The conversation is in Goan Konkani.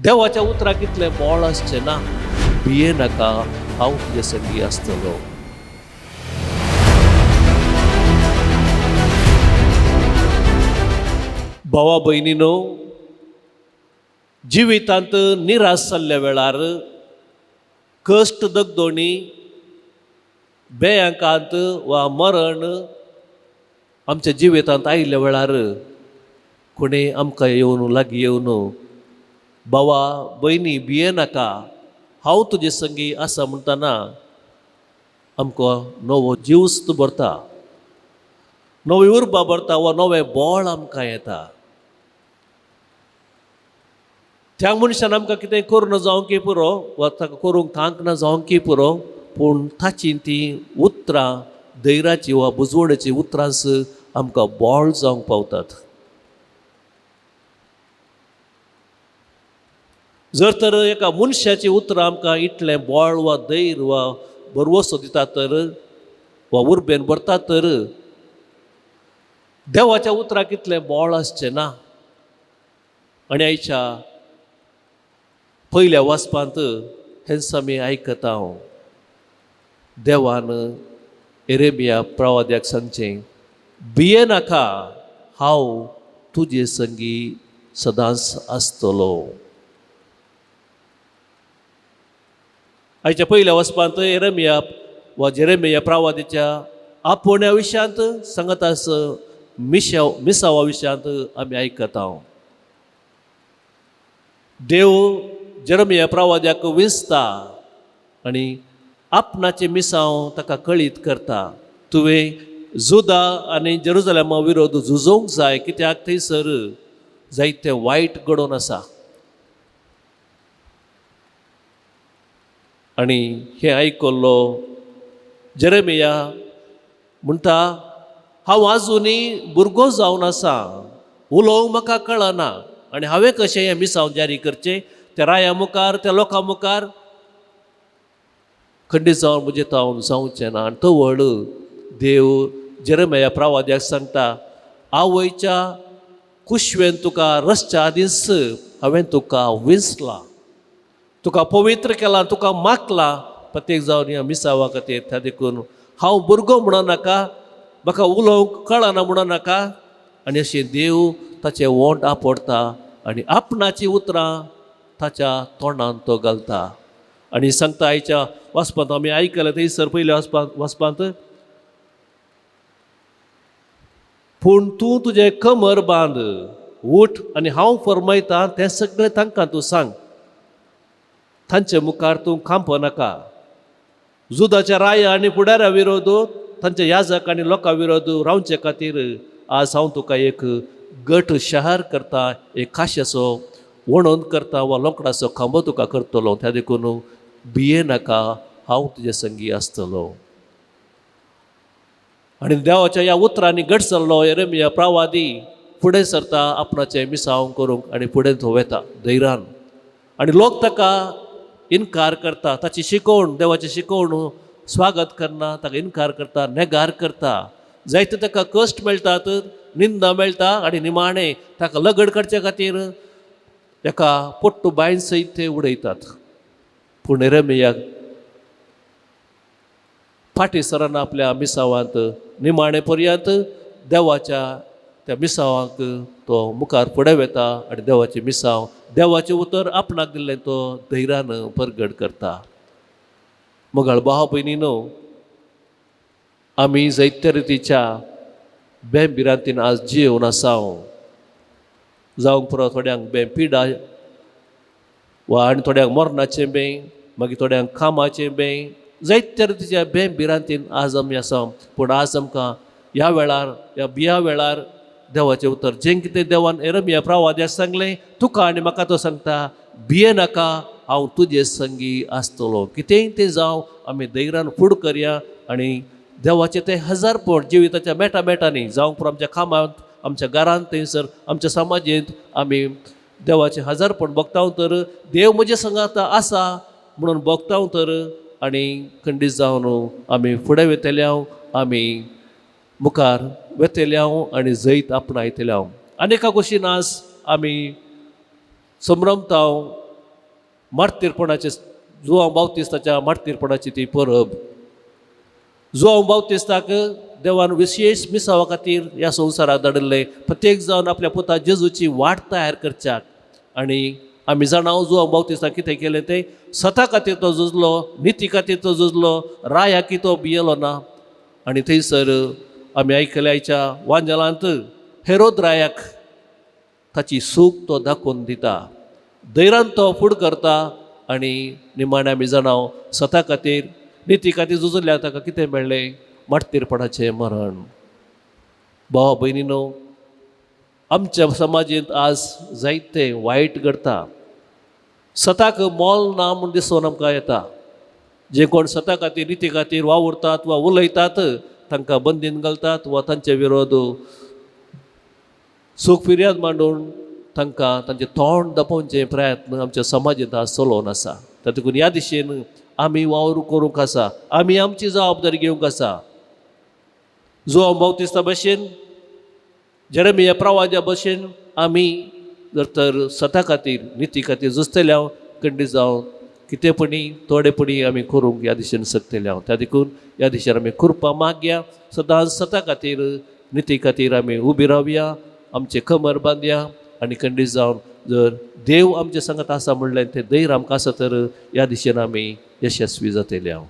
देवाच्या उतराक इतलें बळ आसचें ना. भिये नाका, हांव तुजे संगी आसतलो. भावा भयणीनो, जिवितांत निराश जाल्ल्या वेळार, कश्ट दगदोणी, बेयांकांत वा मरण आमच्या जिवितांत आयिल्ल्या वेळार कोणें आमकां येवन लागीं येवन बाबा भयणी भिये नाका, हांव तुजे संगी आसा म्हणटना आमकां नवो जीवस्त भरता, नवी उर्बा भरता वा नवें बळ आमकां येता. त्या मनशान आमकां कितें करूं जावंक की पुरो वा ताका करूंक तांक ना जावंक की पुरो, पूण ताची तीं उतरां धैर्याची वा बुजवणेची उतरांच आमकां बळ जावंक पावतात. जर तर एका मनशाची उतरां आमकां इतलें बळ वा धैर्य वा भरवसो दिता तर वा उर्बेन भरता तर देवाच्या उतराक इतलें बळ आसचें ना. आनी आयच्या पयल्या वाचपांत हेंच आमी आयकता. हांव देवान एरेमिया प्रवाद्याक सांगचें, भिये नाका, हांव तुजे संगी सदांच आसतलो. आयच्या पयल्या वचपांत एरमिया वा जेरेमिया प्रवाद्याच्या आपोवण्या विशयांत सांगतास मिसावा विशयांत आमी आयकता. देव जेरमिया प्रवाद्याक विंचता आनी आपणाचें मिसांव ताका कळीत करता, तुवें जुदा आनी जेरुजलेमा विरोध झुजोवंक जाय, कित्याक थंयसर जायतें वायट घडोवन आसा. आनी हें आयकल्लो जेरेमिया म्हणटा, हांव आजुनूय भुरगो जावन आसा, उलोवंक म्हाका कळना आनी हांवें कशें हें मिसांव जारी करचें त्या राया मुखार, त्या लोकां मुखार? खंडीत जावन म्हजें तावन जावचें ना. आनी तवळ देव जेरेमिया प्रवाद्याक सांगता, आवयच्या कुशवेन तुका रसच्या आदींच हांवें तुका विंचला, तुका पवित्र केला, तुका मागला प्रत्येक जावन ह्या मिसावा खातीर. त्या देखून हांव भुरगो म्हणो नाका, म्हाका उलोवंक कळना म्हणो नाका. आनी अशें देव ताचें ओंठ आपडटा आनी आपणाचीं उतरां ताच्या तोंडान तो घालता. आनी सांगता आयच्या वाचपांत आमी आयकलें थंयसर पयल्या वाचपांत, पूण तूं तुजें कमर बांद, उठ आनी हांव फरमायता तें सगळें तांकां तूं सांग, तांचे मुखार तूं खांप नाका. जुदाच्या राया आनी फुडाऱ्या विरोध, तांच्या याजक आनी लोकां विरोध रावचे खातीर आज हांव तुका एक गट शहर करता, एक काश्याचो वणोन करता वा लोकडाचो खांबो तुका करतलो. त्या देखून भिये नाका, हांव तुजे संगी आसतलो. आनी देवाच्या ह्या उतरांनी घट जाल्लो एरेमिया प्रवादी फुडें सरता आपणाचें मिसांव करूंक आनी फुडें तो वेता धैर्यान. आनी लोक ताका इनकार करता, ताची शिकवण, देवाची शिकवण स्वागत करना, ताका इनकार करता, नेगार करता. जायते ताका कश्ट मेळटात, निंदा मेळटा आनी निमाणें ताका लगड काडचे खातीर ताका पोट्टू बांयन सयत ते उडयतात. पूण एरेमियाक फाटीं सरना आपल्या मिसावांत, निमाणें पर्यंत देवाच्या त्या मिसावांक तो मुखार फुडें वेता आनी देवाचें मिसांव, देवाचें उतर आपणाक दिल्लें तो धैर्यान परगट करता. मगाळ भाव भयणीनो, आमी जायते रितीच्या बें भिरांतीन आज जियेवन आसा. जावंक पुरो थोड्यांक बें पिडा वा आनी थोड्यांक मरणाचें बें, मागीर थोड्यांक कामाचें बें, जायते रितीच्या बें भिरांतीन आज आमी आसा. पूण आज आमकां ह्या वेळार, ह्या बिया वेळार देवाचें उतर जें कितें देवान एरमिया प्रवाद्याक सांगलें तुका आनी म्हाका तो सांगता, भिये नाका, हांव तुजे संगी आसतलो. कितेंय तें जावं, आमी धैर्यान फुड करया आनी देवाचें तें हजारपण जिविताच्या मेटा मेटांनी जावंक पुरो आमच्या कामांत, आमच्या घरांत, थंयसर आमच्या समाजेंत आमी देवाचें हजारपण भोगता तर देव म्हजे संगात आसा म्हणून भोगता तर आनी खंडीत जावन आमी फुडें वेतले हांव, आमी मुखार वेतले हांव आनी जैत आपणायतले हांव. आनी एका गोश्टीन आज आमी संभ्रमता मार्तीरपणाचे, जुवांव बावतिस्ताच्या मार्तीरपणाची ती परब. जुवांव बावतिस्ताक देवान विशेश मिसावा खातीर ह्या संवसाराक धाडिल्लें, प्रत्येक जावन आपल्या पुता जेजूची वाट तयार करच्याक. आनी आमी जाणा जुवांव बावतिस्ताक कितें केलें तें, सता खातीर तो झुजलो, निती खातीर तो झुजलो, रायाकी तो भियेलो ना. आनी थंयसर आमी आयकले आयच्या वांजेलांत हेरोद रायाक ताची सूख तो दाखोवन दिता, धैर्यान तो फुड करता. आनी निमाणें आमी जाणा सता खातीर निती खातीर झुजल्यार ताका कितें मेळ्ळें, मार्तीरपणाचें मरण. भावा भयणीनो, आमच्या समाजेंत आज जायते वायट घडता. सताक मोल ना म्हूण दिसून आमकां येता. जे कोण सता खातीर निती खातीर वावुरतात वा उलयतात तांकां बंदीन घालतात वा तांचे विरोध सूख फिर्याद मांडून तांकां तांचें तोंड दापोवचे प्रयत्न आमच्या समाजेंत आज चलोवन आसा. तातूंत ह्या दिशेन आमी वावर करूंक आसा, आमी आमची जबाबदारी घेवंक आसा. जुवांव बावतिस्ता भशेन, जेरेमिया प्रवाजा भशेन आमी जर तर सता खातीर निती खातीर झुजतले हांव, खंडीत जावन कितेंपणी थोडेपणी आमी करूंक ह्या दिशेन शकतले हांव. त्या देखून ह्या दिशेन आमी कृपा मागया, सदांच सता खातीर निती खातीर आमी उबी रावया, आमचें कमर बांदया. आनी खंडीत जावन जर देव आमचे सांगत आसा म्हणलें तें धैर्य आमकां आसा तर ह्या दिशेन आमी यशस्वी जातले हांव.